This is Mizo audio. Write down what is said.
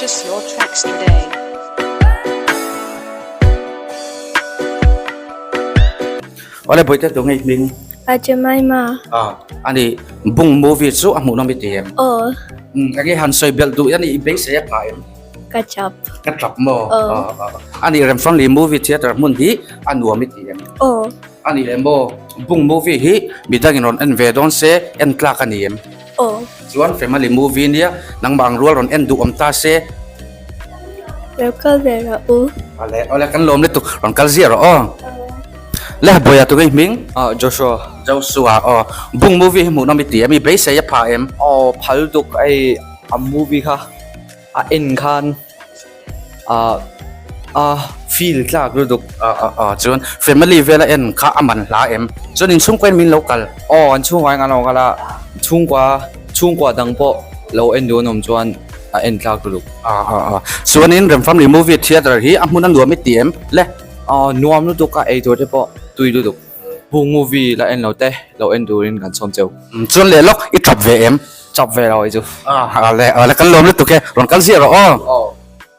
Purchase your tracks today. Awle bawihte tu ngei hming. A Jemima. Ah, ani bung movie chu a hmuhnawm i ti em? Aw. Um, enge han sawi belh duh ani i beisei a pha em? Ka chap. Ka chap maw? Aw. Ani Remfangli movie theatre hmun hi a nuam i ti em? Aw. Ani leh maw bung movie hi midangin rawn en ve dawn se en tlak a ni em? Aw. Chuan family movie nia nangmah ang rual rawn en duh awm ta se. Lo kal ve rawh u. Awle awle kan lawm lutuk rawn kal ziah rawh aw. Le Bawiha tu ngei hming? Ah Joshua. Joshua aw. Bung movie hi hmuhnawm i ti em? I beisei a pha em? Aw phal lutuk hei a movie kha a en khan ah a feel tlak lutuk. Ah ah ah chuan family vela en kha a man hla em? Chuan in chhungkua in min lo kal? Aw an chhungkua in kan lo kal a, chhungkua chhungkua dang pawh lo en duh an awm chuan a en tlak lutuk. Ah ah ah chuanin Remfamily Movie Theatre hi a hmun a nuam i ti em le? Aw nuam lutuk a eitur te pawh tui lutuk. Pu movie la en lo te lo en turin kan chhawm cheu. Chuan leh lawk i tap ve em? Tap ve lo ei chu. Ah le ah le kan lawm lutuk e rawn kal ziah rawh aw. Aw.